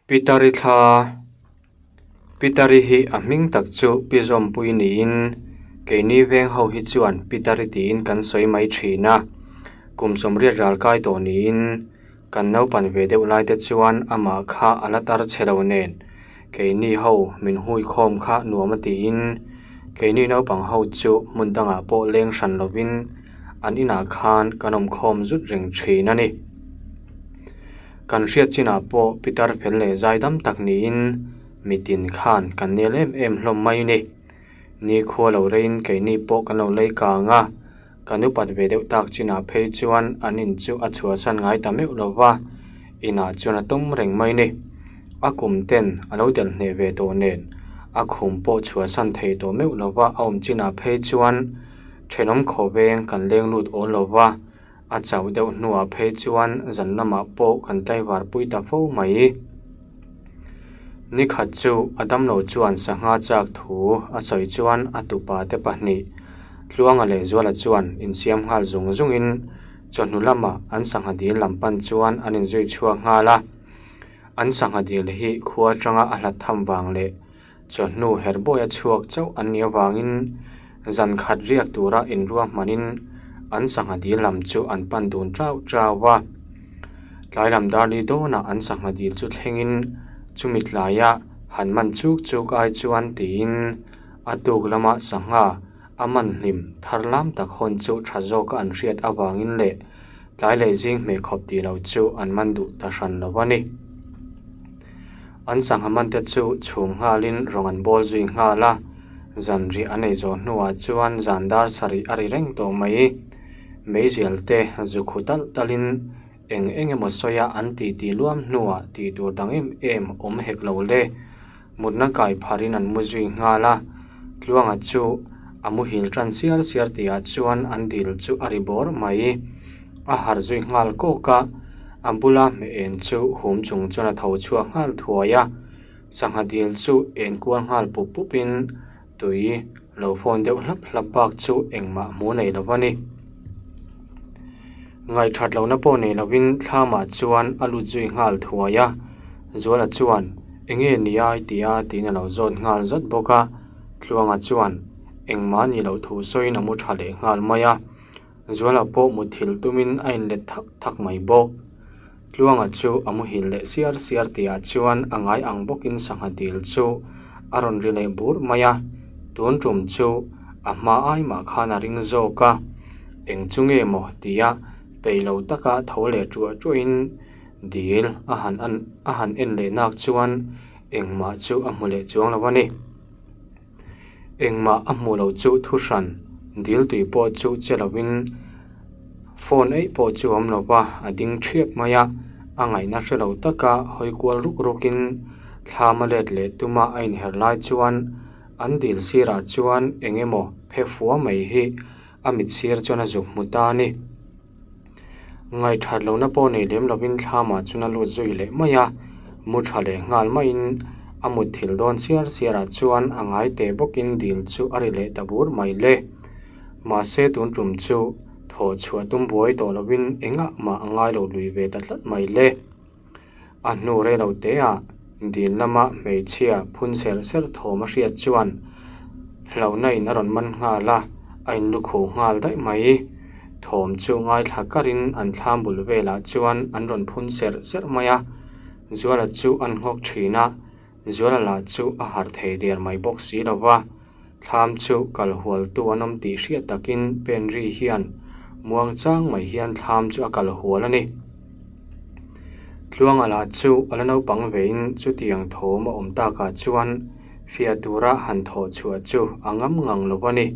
Pitari thla Pitari hi a hming tak chu Pi Zawmpui niin keini veng ho hi chuan Pitari tiin kan sawi mai thin a, kum 80 ral kai tawh niin kan naupan ve deuh lai te chuan amah kha a la tar chhe lo nen keini ho min hui khawm kha nuam a tiin keini naupang ho chu hmun dangah pawh leng hran lovin an inah khan kan awm khawm zut reng thin a ni. Kan hriat chinah pawh pitar fel leh zaidam tak niin mitin khan kan nel em em hlawm mai ni. Nikhua lo reiin keini pawh kan lo lei kang a, kan upat ve deuh tak chinah phei chuan an in chu a chhuahsan ngai ta meuh lo va, inah chuan a tum reng mai ni. A kum ten a lo delh hneh ve tawh nen a khum pawh chhuahsan thei tawh meuh lo va, a awm chinah phei chuan thenawm khawveng kan leng lut awl lo va. A chauh deuh hnuah phei chuan zan lamah pawh kan tlaivar pui ta fo mai. Nikhat chu a damlo chuan sangha chak thu a sawi chuan a tupa te pahnih Tluanga leh Zuala chuan insiam nghal zung zungin chawhnu lamah an sangha dil lam pan chuan an inzui chhuak nghal a. An sangha dil hi khua atanga a hlat tham vang leh Chawhnu herhbawia chhuak chauh an nih avangin zan khat riak tura inruahmanin an sangha dil lam chu an pan dun chau chau a. Tlai lam darli dawnah an sangha dil chu thlengin chumi tlaia han man chuk chuk ai chuan tiin a tuk lama sangha a man hlim thar lam tak hawn chu tha zawka an hriat avangin leh tlai leh zing hmeh khawp tih loh chu an man duh ta hran lo a ni. An sangha man te chu chhum nghalin rawng an bawl zui nghal a, zanriah an ei zawh hnuah chuan zan dar sarih a ri reng tawh mai. Meizial te zu khu talh talhin eng eng emaw sawia an titi luam hnuah tih tur dang em em awm hek lo le. Mutna kai pharin an mu zui nghal a, Tluanga chu a muhil tan siar siar tihah chuan an dil chu a ri bawr mai. A harh zui nghal kawk a, a bula hmeh en chu hum chung chuan a tho chhuak nghal thuai a, sangha dil chu en kual nghal pup pupin tui lo fawn deuh hlap hlap bak chu engmah hmu nei lo a ni. Ngaihthat lohna pawh nei lovin thlamah chuan a lut zui nghal thuai a, Zuala chuan enge ni ai tia tiin a lo zawt nghal zat bawk a, Tluanga chuan engmah ni loh thu sawiin a mu tha leh nghal mai a. Zuala pawh muthilh tumin a inlet thak thak mai bawk. Tluanga chu a muhil leh siar siar tihah chuan a ngai ang bawkin sangha dil chu a rawn ri leh bur mai a, tun tum chu a hma ai mah khan a ring zawk a, eng chu nge maw tia peih lo taka tho leh ṭuah ṭuahin dil a han a han en leh nak chuan engmah chu a hmu leh chuang lo a ni. Engmah a hmuh loh chu thu hran dil tui pawh chu che lovin phone eih pawh chu a awm lo va, a ding thiap mai a, a ngaihna hre lo taka hawi kual ruk rukin thlam a let leh tuma a inher lai chuan an dil sirah chuan eng emaw phe fua mai hi a mit sir chuan a zuk hmu ta a ni. Ngaihthat lohna pawh nei lem lovin thlamah chuan a lut zui leh mai a, mu tha leh nghal maiin a mut thil dawn siar siarah chuan a ngai teh bawkin dil chu a ri leh ta bur mai le. Mahse tun tum chu thawh chhuah tum buai tawh lovin engah mah a ngai lo lui ve ta tlat mai le. A hnu rei lo teah dil lama hmeichhia phun ser ser thawm a hriat chuan hlauhna in a rawn man nghal a, a inlukhuh nghal daih mai. Thawm chu ngaithla karin an thlam bul velah chuan an rawn phun ser ser mai a, Zuala chu an nghawk thin a, Zuala lah chu a harh thei der mai bawk si lo va. Thlam chu kal hualtu an awm tih hriat takin Penri hian muang chang mai hian thlam chu a kal hual a ni. Tluanga lah chu a la naupang vein chutiang thawm a awm takah chuan fiah tura han thawh chhuah chu a ngam ngang lo a ni.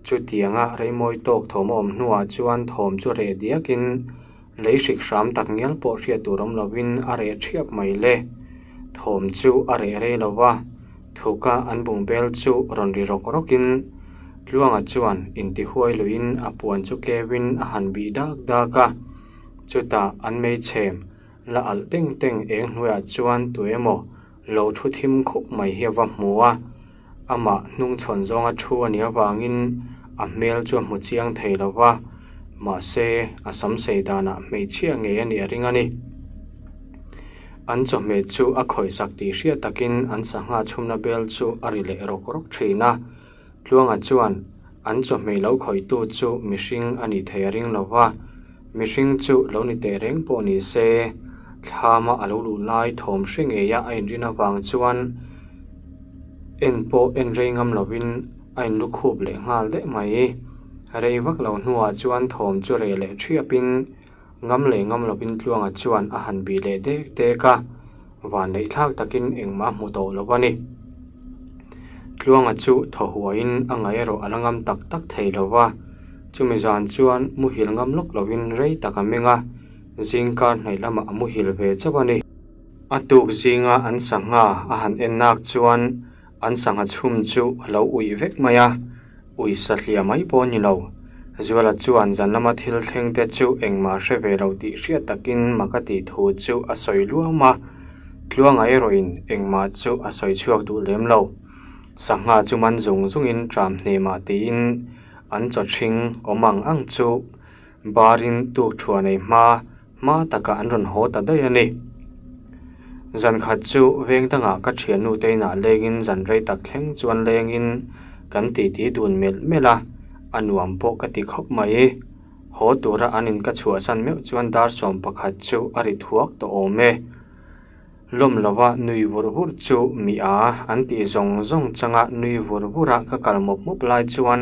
Chutianga reimawi tawk thawm a awm hnuah chuan thawm chu reh diakin Lei hrik hram tak ngial pawh hriat tur awm lovin a reh thiap mai le. Thawm chu a reh rei lo va, thuka an bungbel chu rawn ri rawk rawkin Tluanga chuan intihuai luiin a puan chu keuin a han bih dak dak a. Chutah an meichhem la alh teng teng eng hnuaiah chuan tuemaw lo thu thim khup mai hi a va hmu a, amah hnungchhawn zawnga thu a nih avangin a hmel chu a hmu chiang thei lo va, mahse a sam sei danah hmeichhia ngei a nih a ring a ni. An chawhmeh chu a khawihsak tih hriat takin an sangha chhumna bel chu a ri leh rawk rawk thin a. Tluanga chuan an chawhmeh lo khawihtu chu mihring a nih thei a ring lo va, mihring chu lo ni teh reng pawh ni se, thlama a lo luh lai thawm hre ngeia a inrin avang chuan en pawh en rei ngam lovin a inlukhup leh nghal daih mai. Rei vak lo hnuah chuan thawm chu reh leh thiapin Ngam leh ngam lovin Tluanga chuan a han bih leh dek dek a, van neih thlak takin engmah a hmu tawh lo a ni. Tluanga chu thaw huaiin a ngaih erawh a la ngam tak tak thei lo va, chumi zan chuan muhil ngam lawk lovin rei tak a meng a, zingkar hnaih lamah a muhil ve chauh a ni. A tuk zinga an sangha a han en nak chuan An sangha chhum chu a lo uih vek mai a, ui satliah mai pawh a ni lo. Zuala chuan zan lama thil thleng te chu engmah hre ve lo tih hriat takin mak a tih thu chu a sawi luam a, Tluanga erawhin engmah chu a sawi chhuak duh lem lo. Sangha chu man zung zungin ṭam hnemah tiin an chaw ṭhing awm ang ang chu barin tuk ṭhuah nei hma hma takah an rawn haw ta daih a ni. Zan khat chu veng dangah ka thiannu te inah lengin zan rei tak thleng chuan lengin kan titi dun melh melh a, a nuam pawh ka ti khawp mai. Haw tura an in ka chhuahsan meuh chuan dar 11 chu a ri thuak tawh awm e. Lawm lova nui vur vur chu mi a an tih zawng zawng changa nui vur vura ka kal mawp mawp lai chuan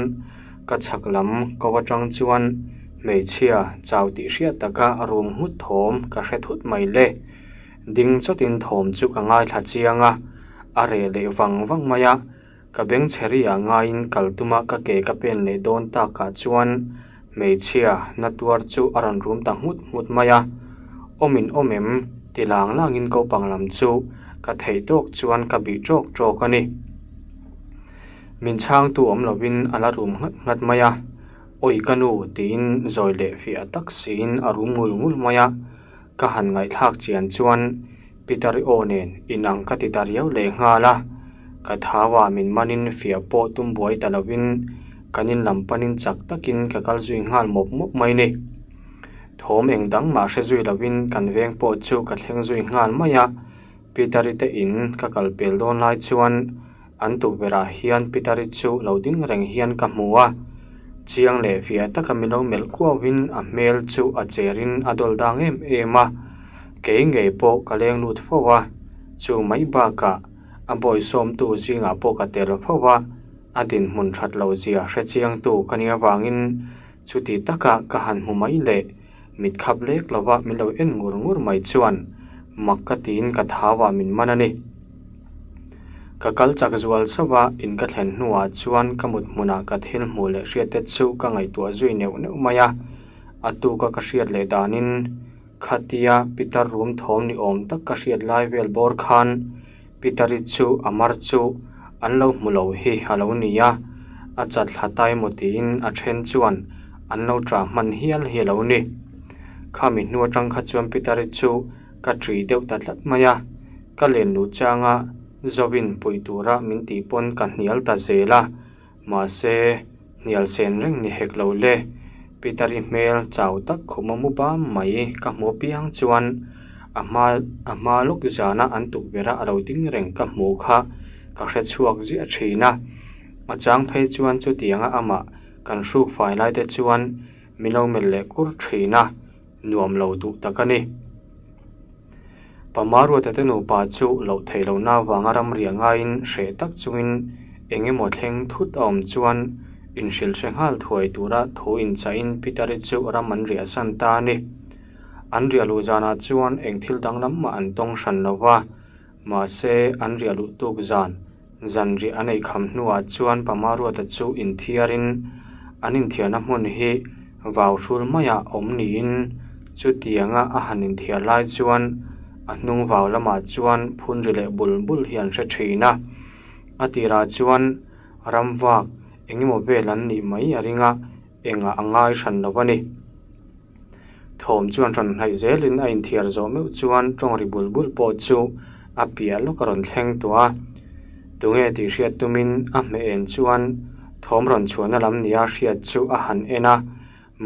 ka chhak lam ko atang chuan hmeichhia chau tih hriat taka rum nghut thawm ka hre thut mai le. Ding chawtin thawm chu ka ngaithla chiang a, a reh leh vang vang mai a, ka bengchhe ri ah ngaiin kal tuma ka ke ka pen leh dawn takah chuan hmeichhia na tuar chu a rawn rum ta nghut nghut mai a, awm in awm em ti lang langin kopang lam chu ka theih tawk chuan ka bih tawk tawk a ni. Min chhangtu awm lovin a la rum nghat nghat mai a, awi ka nu tiin zawi leh fiah tak siin a rum ngul ngul mai a, Ka han ngaihthlak chian chuan Peter i aw nen inang ka ti ta riau leh nghal a, ka thau ah min manin fiah pawh tum buai ta lovin kan in lam panin chak takin ka kal zui nghal mawp mawp mai ni. Thawm eng dang mah hre zui lovin kan veng pawh chu ka thleng zui nghal mai a, Peter i te in ka kal pel dawn lai chuan An tukverh ah hian Pitari chu lo ding reng hian ka hmu a, chiang leh fiah taka mi lo melh kuau in a hmel chu a cher in a dawl dang em em a, kei ngei pawh ka leng lut fo a, chu mai bakah a bawisawmtu zingah pawh ka tel fo a, a dinhmun that loh zia hre chiangtu ka nih avangin chuti taka ka han hmu mai leh mit khap lek lova min lo en ngur ngur mai chuan mak ka tiin ka thau ah min man a ni. Ka kal chak zual sauh a, in ka thlen hnuah chuan ka mut hmunah ka thil hmuh leh hriat te chu ka ngaihtuah zui neuh neuh mai a, a tuka ka hriat leh danin khatia Peter rum thawm ni awm tak ka hriat lai vel bawr khan Peter-i chu a mar chu an lo hmu lo hi a lo ni a, a chat thla ta emaw tiin a then chuan an lo ṭah hman hial hi a lo ni. Khami hnu aṭang kha chuan Peter-i chu ka ṭih deuh ta tlat mai a, ka len luh changa Zovin puih tura min tih pawn ka hnial ta zel a, mahse hnial sen reng ni hek lo le. Peter-i hmel chau tak khuma mu bam mai ka hmu apiang chuan a hma a hma lawk zana an tukverh a a lo ding reng ka hmuh kha ka hre chhuak ziah thin a. A chang phei chuan chutianga amah kan hruk fai lai te chuan min lo melh leh kur thin a, nuam lo duh tak a ni. Pamaruata te nupa chu loh theih lohna avanga ramriah ngaiin hreh tak chungin eng emaw thleng thut a awm chuan inhrilh hre nghal thuai tura thu inchahin Peter-i chu ram an riah san ta a ni. An riah luh zanah chuan eng thil danglam mah an tawng hran lo va, mahse an riah luh tuk zan Zanriah an ei kham hnuah chuan Pamaruata chu inthiarin an inthiarna hmun hi vau hrul maiah awm niin chutianga a han inthiar lai chuan a hnung vau lamah chuan phun ri leh bul bul hi an hre thin a. A tirah chuan ramvak eng emaw vel an nih mai a ring a, engah a ngai hran lo a ni. Thawm chuan rawn hnaih zelin a inthiar zawh meuh chuan tawng ri bul bul pawh chu a piah lawk a rawn thleng tawh a. Tunge tih hriat tumin a hmeh en chuan thawm rawn chhuahna lam nia hriat chu a han en a,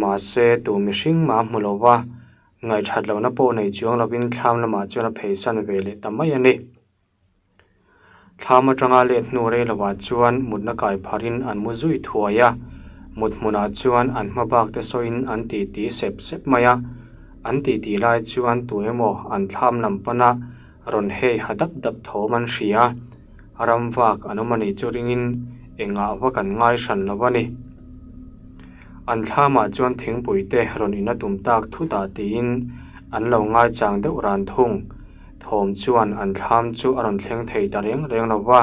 mahse tu mihring mah a hmu lo va. Ngaihthat lohna pawh nei chuang lovin thlam lamah chuan a pheisan ve leh ta mai a ni. Thlam atanga let hnu rei lovah chuan mutna kai pharin an mu zui thuai a, mut hmunah chuan an hma bak te sawiin an titi sep sep mai a. An titi lai chuan tu emaw an thlam lam pana rawn hei ha dap dap thawm an hria. Ram vak an awm a nih chu ringin engah vak an ngai hran lo a ni. An thlamah chuan thingpui te rawn in a tum tak thutah tiin an lo ngaichang deuh ran thung. Thawm chuan an thlam chu a rawn thleng thei ta reng reng lo va,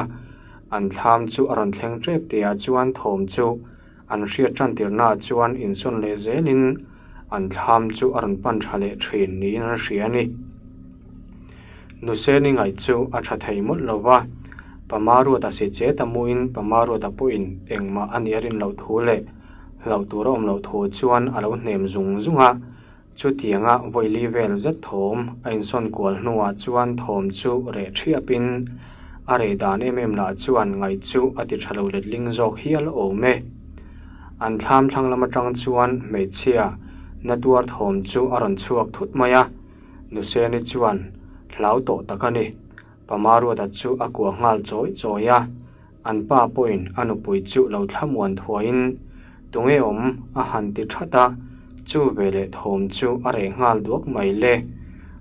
an thlam chu a rawn thleng tep tihah chuan thawm chu an hriat tan tirhnaah chuan insawn leh zelin an thlam chu a rawn pan tha leh thin niin an hria a ni. Nuseni ngaih chu a tha thei mawlh lo va, Pamaruata si che ta muin Pamaruata pawhin engmah a nih a rin loh thu leh hlauh tur a awm loh thu chuan a lo hnem zung zung a, Chutianga vawili vel zet thawm a insawn kual hnuah chuan thawm chu reh thiapin a reh dan em em lah chuan ngaih chu a ti tha lo letling zawk hial awm e. An thlam thlang lam atang chuan hmeichhia na tuar thawm chu a rawn chhuak thut mai a, Nuseni chuan hlau tawh tak a ni. Pamaruata chu a kuah nghal chawi chawi a. An pa pawhin a nupui chu lo thlamuan thuaiin, Tunge awm? a han ti that a, chu veleh thawm chu a reh nghal duak mai le.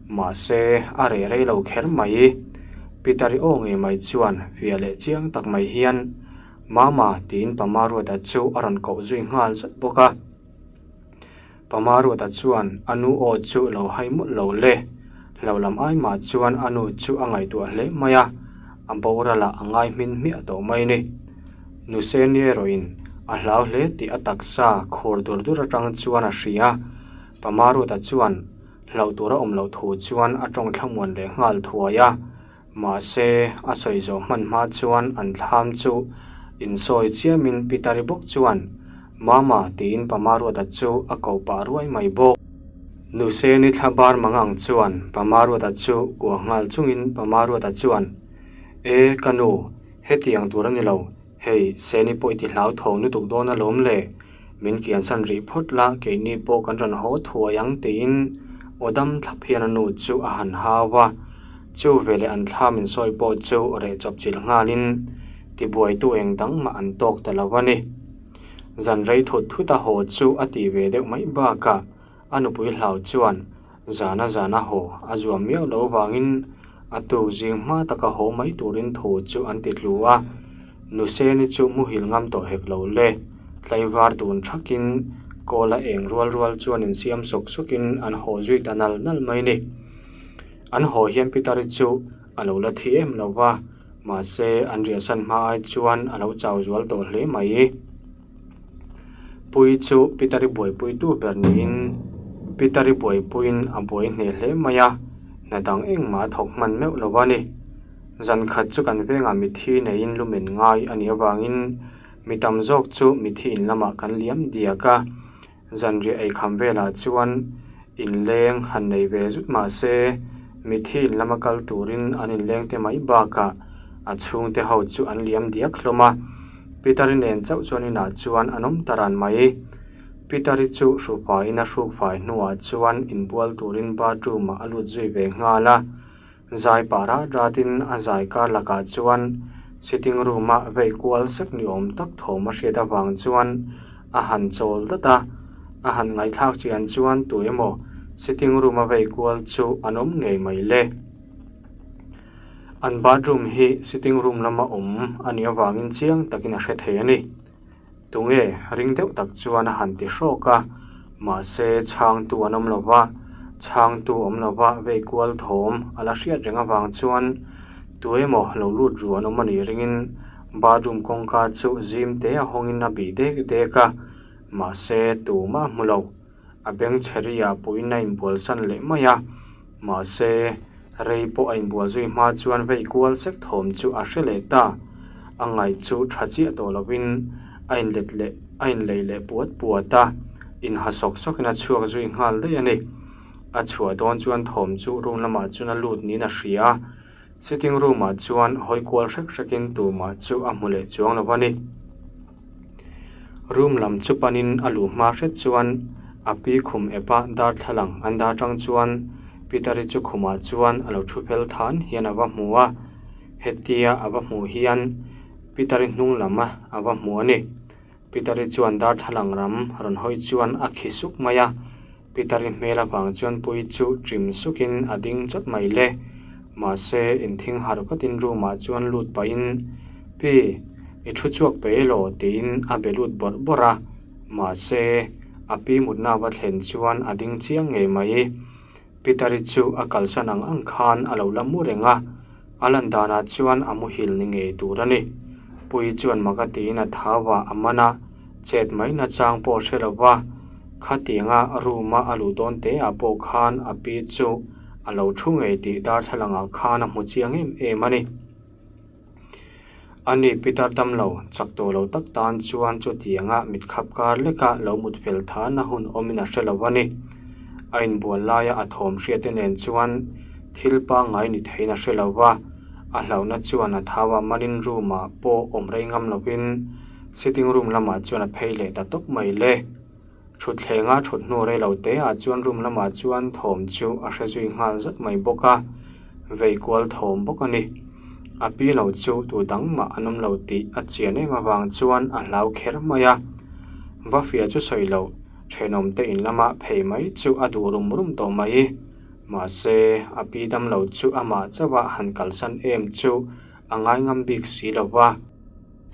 Mahse, a reh rei lo kher mai. Peter-i aw ngei mai chuan fiah leh chiang tak mai hian, Mama tiin Pamaruata chu a rawn koh zui nghal zat bawk a. Pamaruata chuan a nu aw chu lo hai mawlh lo le. Hlo lam ai mah chuan a nu chu a ngaihtuah hle mai a, a boral ah a ngai hmin hmiah tawh mai ni. Nuseni erawhin a hlau hle tih a taksa khur dur dur atang chuan a hria. Pamaruata chuan hlauh tur a awm loh thu chuan a tawng thlamuan leh nghal thuai a. Mahse, a sawi zawh hman hma chuan an thlam chu insawi chiamin Pitari bawk chuan, Mama tiin Pamaruata chu a ko pah ruai mai bawk. Nuseni thla bar mang ang chuan Pamaruata chu kuah nghal chungin Pamaruata chuan, E, ka nu, hetiang tur a ni lo, hei Seni pawh i ti hlauthawng lutuk dawn alawm le, min kiansan rih phawt la keini pawh kan rawn haw thuai ang tiin aw dam thlap hian a nu chu a han hau a. Chu veleh an thlam insawi pawh chu reh chawp chilh nghalin tibuaitu eng dang mah an tawk ta lo a ni. Zan rei thut thut a haw chu a ti ve deuh mai bakah a nupui hlau chuan zana zana haw a zuam miau lo vangin a tuk zing hma taka haw mai turin thu chu an ti tlu a. Nuseni chu muhil ngam tawh hek lo le. Tlaivar dun thakin kawl a eng rual rual chuan insiam sawk sawkin an haw zui ta nal nal mai ni. An haw hian Peter-i chu a lo la thi em lo va, mahse an riahsan hma ai chuan a lo chau zual tawh hle mai. Pui chu Peter-i buaipuitu ber niin Peter-i buaipuiin a buai hneh hle mai a, hna dang engmah a thawk hman meuh lo a ni. Zan khat chu kan vengah mithi neiin lumen ngai a nih avangin mi tam zawk chu mithi in lamah kan liam diak a. Zanriah eikham velah chuan inleng han nei ve zut mah se, mithi in lama kal turin an inleng te mai bakah a chhungte ho chu an liam diak hlawm a. Peter-i nen chauh chuan inah chuan an awm ta ran mai. Peter-i chu hrufaiin a hrukfai hnuah chuan inbual turin bathroom-ah a lut zui ve nghal a. Zai pah rat ratin a zai kar lakah chuan sitting room a vei kual sek ni awm tak thawm a hriat avang chuan a han chawl dat a, a han ngaihthlak chian chuan tu emaw sitting room a vei kual chu an awm ngei mai le. An bathroom hi sitting room lama awm a nih avangin chiang takin a hre thei a ni. Tunge ring deuh tak chuan a han ti hrawk a, mahse chhangtu an awm lo va, chhangtu awm lo va vei kual thawm a la hriat reng avang chuan tu emaw lo lut ru an awm a nih ringin bathroom kawngka chu zim te a hawngin a bih dek dek a, mahse tumah a hmu lo. A beng chhe ri ah puiin a inbual san leh mai a, mahse rei pawh a inbual zui hma chuan vei kual sek thawm chu a hre leh ta. A ngaih chu tha chiah tawh lovin a inlet leh a inlei leh puat puat a, inha sawk sawkin a chhuak zui nghal daih a ni. A chhuah dawn chuan thawm chu room lamah chuan a lut niin a hria a, sitting room ah chuan hawi kual hrek hrekin tumah chu a hmu leh chuang lo a ni. Room lam chu panin a luh hma hret chuan A pi khum epa darthlalang an dah atang chuan Peter-i chu khumah chuan a lo thu fel than hian a va hmu a, hetia a va hmuh hian Peter-i hnung lam a va hmu a ni. Peter-i chuan darthlalang ram rawn hawi chuan a khi suk mai a, Peter-i hmel avang chuan Puii chu ṭim sukin a ding chawt mai le. Mahse, inthing harh vatin room-ah chuan lut pahin, Pi, i thu chhuak pe elaw? tiin a be lut bawrh bawrh a. Mahse, a pi mutna va thlen chuan a ding chiang ngei mai. Peter-i chu a kalsan ang ang khan a lo la mu reng a, a lan danah chuan a muhil ni ngei tur a ni. Puii chuan mak a tiin a thau a, a man a, chet mai nachang pawh a hre lo va, khatianga room-a a luh dawn te ah pawh khan a pi chu a lo thu ngei tih darthlalangah khan a hmu chiang em em a ni. Ani Peter damlo chak tawh lo tak tan chuan chutianga mit khap kar leka lo mut fel than a hun awmin a hre lo a ni. A inbual laia a thawm hriate nen chuan thil pangngai ni theiin a hre lo va, a hlauhna chuan a thau a manin room ah pawh awm rei ngam lovin sitting room lamah chuan a phei leh ta tawp mai le. Thutthleng a thut hnu rei lo te ah chuan room lamah chuan thawm chu a hre zui nghal zat mai bawk a, vei kual thawm bawk a ni. A pi lo chu tu dang mah an awm lo tih a chian em avang chuan a hlau kher mai a. Va fia chu sawi loh, thenawm te in lama phei mai chu a duh rum rum tawh mai. Mahse, a pi dam lo chu amah chauh a han kalsan em chu a ngai ngam bik si lo va.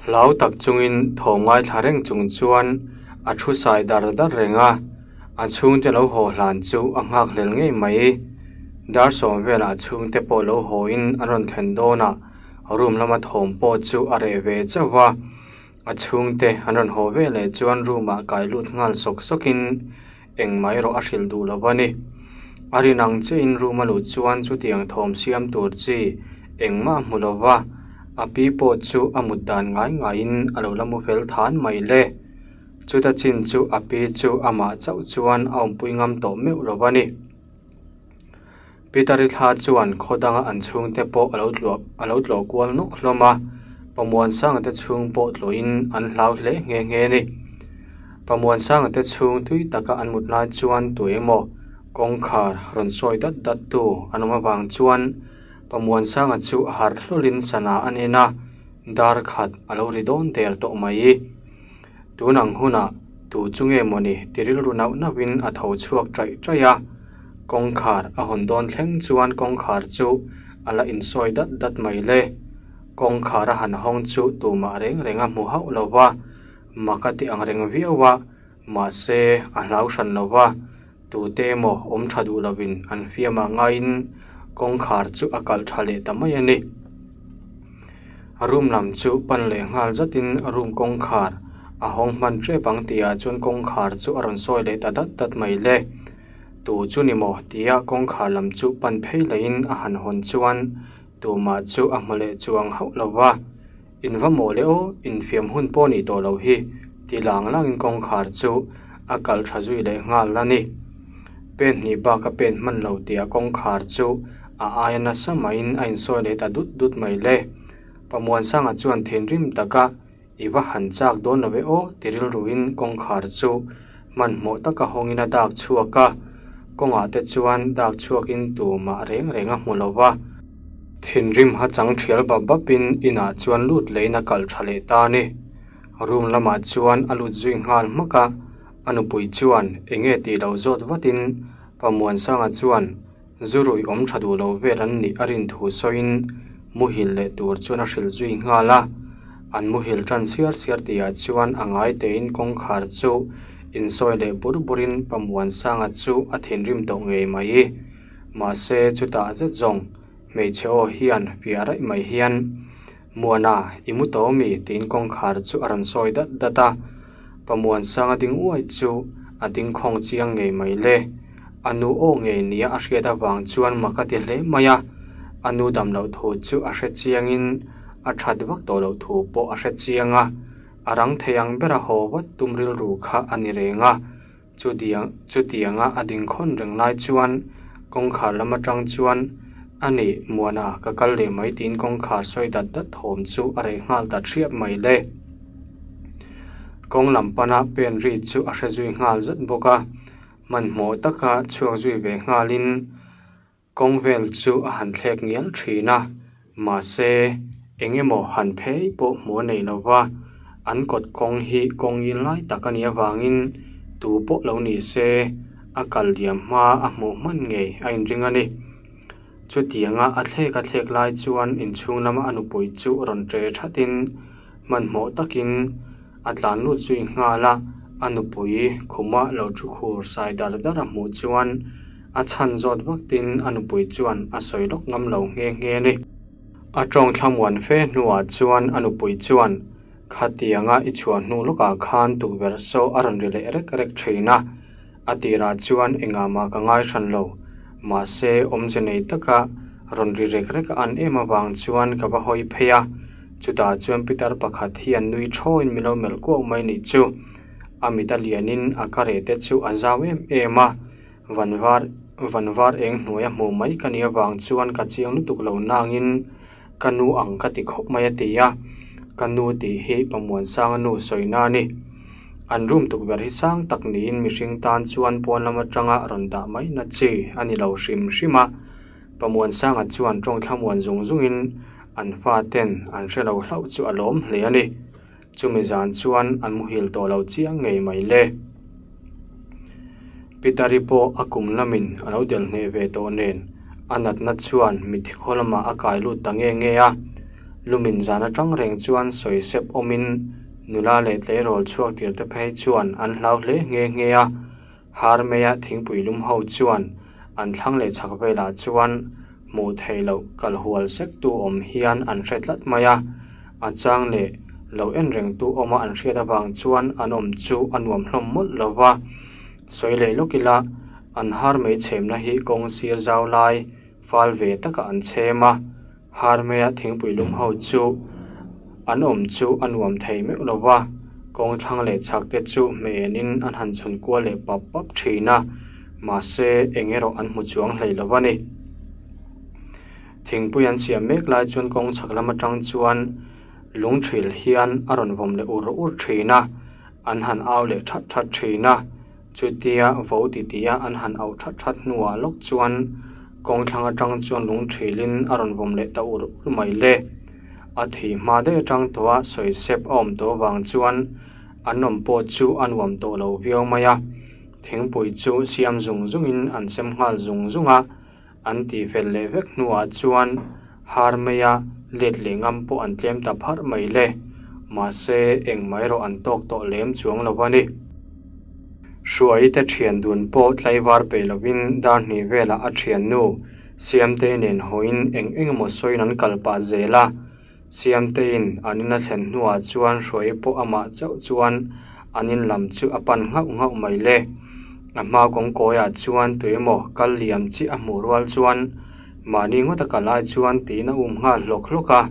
Hlau tak chungin thaw ngaithla reng chung chuan a thu sai dar dar reng a, a chhungte lo haw hlan chu a nghakhlel ngei mai. Dar sawm velah a chhungte pawh lo hawin an rawn thlen dawnah room lama thawm pawh chu a reh ve chauh va, a chhungte an rawn haw veleh chuan room ah kai lut nghal sawk sawkin engmah erawh a hrilh duh lo a ni. A rin ang chiahin room a luh chuan chutiang thawm siam tur chi engmah a hmu lo va, a pi pawh chu a mut dan ngai ngaiin a lo la mu fel than mai le. Chuta chin chu a pi chu amah chauh chuan a awmpui ngam tawh meuh lo a ni. Peter-i thla chuan khaw danga an chhungte pawh a lo tluah a lo tlawh kual nawk hlawm a, Pamuansanga te chhung pawh tlawhin an hlau hle nghe nghe a ni. Pamuansanga te chhung tui taka an mut lai chuan tu emaw kawngkhar rawn sawi dat dat tu an awm avang chuan Pamuansanga chu a harh hlawlin sana a nen a, dar khat a lo ri dawn der tawh mai. Tun ang hunah tu chu nge mawni ti rilru nauh nauhin a tho chhuak ṭaih ṭaih a, kawngkhar a hawn dawn thleng chuan kawngkhar chu a la insawi dat dat mai le. Kawngkhar a han hawng chu tumah reng reng a hmu hauh lo va, mak a ti ang reng viau a, mahse a hlau hran lo va, tute emaw awm ṭha duh lovin an fiamah ngaiin kawngkhar chu a kalh ṭha leh ta mai a ni. Room lam chu pan leh nghal zatin room kawngkhar a hawng hman tep ang tihah chuan kawngkhar chu a rawn sawi leh ta dat dat mai le. Tu chu ni maw tia kawngkhar lam chu pan phei lehin a han hawn chuan tumah chu a hmu leh chuang hauh lo va. In va mawh leh aw, infiam hun pawh nih tawh loh hi ti lang langin kawngkhar chu a kalh tha zui leh nghal a ni. Pen hnih bak a pen hman lo tihah kawngkhar chu a aia nasa maiin a insawi leh ta dut dut mai le. Pamuansanga chuan thinrim taka i va han chak dawn lo e aw ti rilruin kawngkhar chu hmanhmawh taka hawngin a dak chhuak a, kawngah te chuan dak chhuakin tumah reng reng a hmu lo va. Thinrim ha chang thial bap bapin inah chuan lut leiin a kalh tha leh ta a ni. Room lamah chuan a lut zui nghal hmak a, a nupui chuan enge tih lo zawt vatin Pamuansanga chuan Zu rui awm tha duh lo vel an nih a rin thu sawiin muhil leh tur chuan a hrilh zui nghal a. An muhil tan siar siar tihah chuan a ngai tein kawngkhar chu insawi leh bur burin Pamuansanga chu a thinrim tawh ngei mai. Mahse chutah zet zawng hmeichhe aw hian fiah raih mai hian Muana, i mu tawh mi? tiin kawngkhar chu a rawn sawi dat dat a. Pamuansanga ding uai chu a ding khawng chiang ngei mai le. A nu aw ngei nia a hriat avang chuan mak a ti hle mai a. A nu dam loh thu chu a hre chiangin a that vak tawh loh thu pawh a hre chiang a. A rang thei ang bera haw vat tum rilru kha a ni reng a. Chutiang chutianga a ding khawn reng lai chuan kawngkhar lam atang chuan a nih Muana ka kal leh mai tiin kawngkhar sawi dat dat thawm chu a reh nghal ta thiap mai le. Kawng lam pana pen ri chu a hre zui nghal zat bawk a. Hmanhmawh taka chhuak zui ve nghalin kawng vel chu a han thlek ngial thin a, mahse eng emaw han phei pawh hmuh a nei lo va, an kawt kawng hi kawng ngil lai tak a nih avangin tu pawh lo ni se a kal liam hma a hmuh hman ngei a inring a ni. Chutianga a thlek a thlek lai chuan inchhung lama a nupui chu rawn ṭe ṭhatin hmanhmawh takin a tlan lut zui nghal a, a nupui khuma lo thu khur sai dar dar a hmuh chuan a chhan zawt vaktin a nupui chuan a sawi lawk ngam lo nghe nghe a ni. A tawng thlamuan fe hnuah chuan a nupui chuan Khatianga i chhuah hnu lawkah khan tukverh saw a rawn ri leh rek rek thin a, A tirah chuan engah mah ka ngai hran lo, mahse awmze nei taka rawn ri rek rek a an em avang chuan ka va hawi phei a, chutah chuan pitar pakhat hian nui thawiin min lo melh kuau mai nih chu. A mit a lianin a ka reh te chu a zau em em a, van var van var eng hnuai a hmuh mai ka nih avang chuan ka chiang lutuk lo nangin ka nu ang ka ti khawp mai a ti a, ka nu tih hi Pamuansanga nu sawina a ni. An room tukverh hi sang tak niin mihring tan chuan pawn lam atanga rawn dah mai na chi a ni lo hrim hrim a. Pamuansanga chuan tawng thlamuan zung zungin an fa ten an hre lo hlauh chu a lawm hle a ni. Chumi zan chuan an muhil tawh lo chiang ngei mai le. Pitari pawh a kum lamin a lo del hneh ve tawh nen a natna chuan mitthi khaw lamah a kai lut ta nge nge a. Lumin zan atang reng chuan sawi sep awmin nula leh tleirawl chhuak tir te phei chuan an hlau hle nghe nghe a. Har maia thingpui lum ho chuan an thlang leh chhak velah chuan hmuh theih loh kal hual sek tu awm hian an hre tlat mai a. A chang leh lo en reng tu awma an hriat avang chuan an awm chu a nuam hlawm mawlh lo va. Sawi leh lawk ila an har mai chhemna hi kawng sir zau lai fal ve takah an chhem a, har maia thingpui lum ho chu an awm chu a nuam thei meuh lo va, kawng thlang leh chhak te chu hmeh enin an han chhun kual leh pap pap thin a, mahse eng erawh an hmu chuang hlei lo va ni. Thingpui an siam mek lai chuan kawng chhak lam atang chuan lung thil hian a rawn vawm leh ur ur thin a, an han au leh that that thin a. Chutia vo titi a an han auh that that hnuah lawk chuan kawng thlang atang chuan lung thilin a rawn vawm leh ta ur ur mai le. A thih hma daih atang tawha sawi sep a awm tawh avang chuan an awm pawh chu a nuam tawh lo viau mai a. Thingpui chu siam zung zungin an sem nghal zung zung a, an tih fel leh vek hnuah chuan har maia let leh ngam pawh an tlem ta pharh mai le. Mahse, engmah erawh an tawk tawh lem chuang lo a ni. Hruai te thian dun pawh tlaivar peih lovin dar hnih velah a thiannu Siamtei nen hawiin eng eng emaw sawiin an kal pah zel a. Siamteiin an in a thlen hnuah chuan Hruai pawh amah chauh chuan an in lam chu a pan nghauh nghauh mai le. A hma kawngkawiah chuan tuemaw kal liam chiah a hmuh rual chuan mahni ngawt a kal ai chuan tiin a um nghal hlawk hlawk a.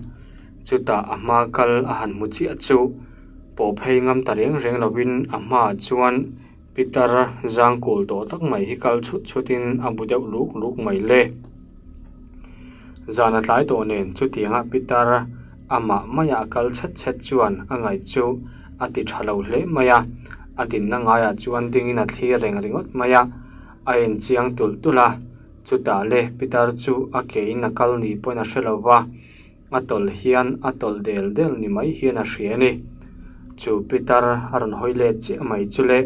Chutah a hma kal a han hmu chiah chu pawh phei ngam ta reng reng lovin a hmaah chuan Pitar zang kul tawh tak mai hi kal chhut chhutin a bu deuh luk luk mai le. Zan a tlai tawh nen chutianga Pitar amah maia a kal chhet chhet chuan a ngaih chu a ti tha lo hle mai a, a dinna ngaiah chuan dingin a thlir reng ringawt mai a, a enchiang tulh tulh a, chutah le Pitar chu a ke in a kal ni pawhin a hre lo va. A tawlh hian a tawlh del del ni mai hian a hria a ni. Chu Pitar a rawn hawi let chiah mai chu le,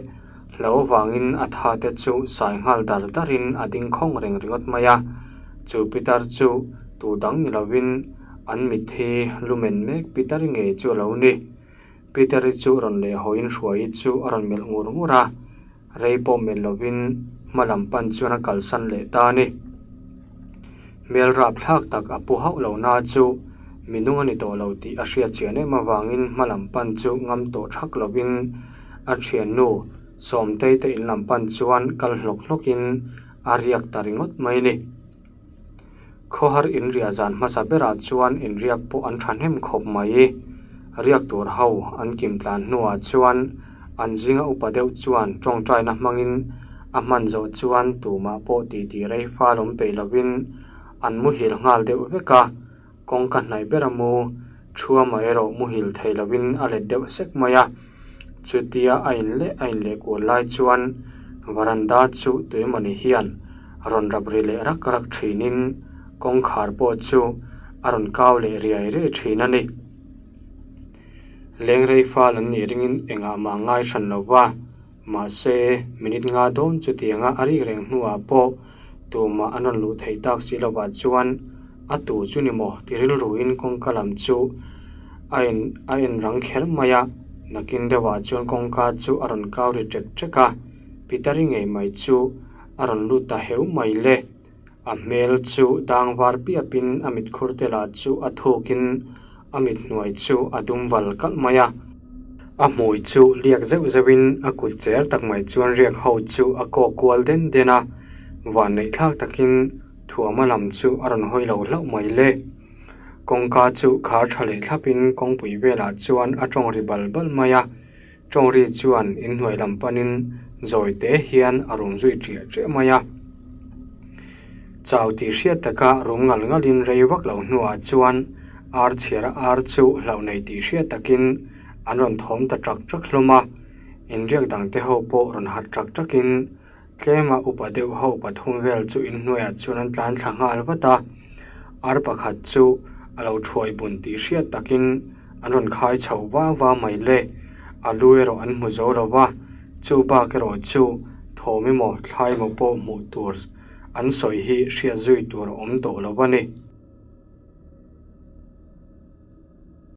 hlo vangin a tha te chu sai nghal dar darin a ding khawng reng ringawt mai a. Chu Pitar chu tu dang ni lovin an mitthi lumen mek Pitari ngei chu a lo ni. Pitari chu rawn leh hawiin Hruaii chu a rawn melh ngur ngur a. Rei pawh melh lovin hma lam pan chuan a kalsan leh ta a ni. Hmel rap thlak tak a pu hauh lo na chu minung a ni tawh lo tih a hriat chian em avangin hma lam pan chu ngam tawh thak lovin a thiannu Sawmtei te in lam pan chuan kal hlawk hlawkin a riak ta ringawt mai a ni. Khawhar inriah zan hmasa berah chuan inriak pawh an thahnem khawp mai. Riak tur ho an kim tlan hnuah chuan an zinga upa deuh chuan tawngtaina hmangin a hman zawh chuan tumah pawh titi rei fal awm peih lovin an muhil nghal deuh vek a, kawngka hnaih ber a mu thuamah erawh muhil thei lovin a let deuh sek mai a. Chutia a inleh a inleh kual lai chuan Varanda chu tuemawni hian rawn rap ri leh rak rak thinin kawngkhar pawh chu a rawn kau leh riai riai thin a ni. Lengrei fal an nih ringin engah mah ngai hran lo va, mahse minute nga dawn chutianga a rik reng hnuah pawh tumah an rawn luh theih tak si lovah chuan a tu chu ni maw ti rilruin kawngka lam chu a en a en rang kher mai a, nakin deuhah chuan kawngka chu a rawn kau ri ṭek ṭek a, Pitari ngei mai chu a rawn lut ta heu mai le. A hmel chu dang var piapin a mitkhur te lah chu a thukin a mit hnuai chu a dum val kalh mai a. A hmui chu liak zeuh zeuhin a kut cher tak mai chuan riak ho chu a kawk kual den den a, vanneih thlak takin thuama lam chu a rawn hawi lo hlauh mai le. Kawngka chu khar tha leh thlapin kawngpui velah chuan a tawng ri bal bal mai a. Tawngri chuan inhnuai lam panin zawi te hian a rum zui ṭiah ṭiah mai a. Chau tih hriat taka rum ngal ngalin rei vak lo hnuah chuan ar chhiara ar chu hlauh nei tih hriat takin an rawn thawm ta ṭak ṭak hlawm a. Inriak dangte ho pawh rawn harh ṭak ṭakin Tlema upa deuh ho pathum vel chu inhnuaiah chuan an tlan thla nghal vat a, ar pakhat chu a lo thuai bun tih hriat takin an rawn khai chho va va mai le, a lu erawh an hmu zo lo va, chu bak erawh chu thawm emaw thlai emaw pawh hmuh tur an sawi hi hriat zui tur a awm tawh lo a ni.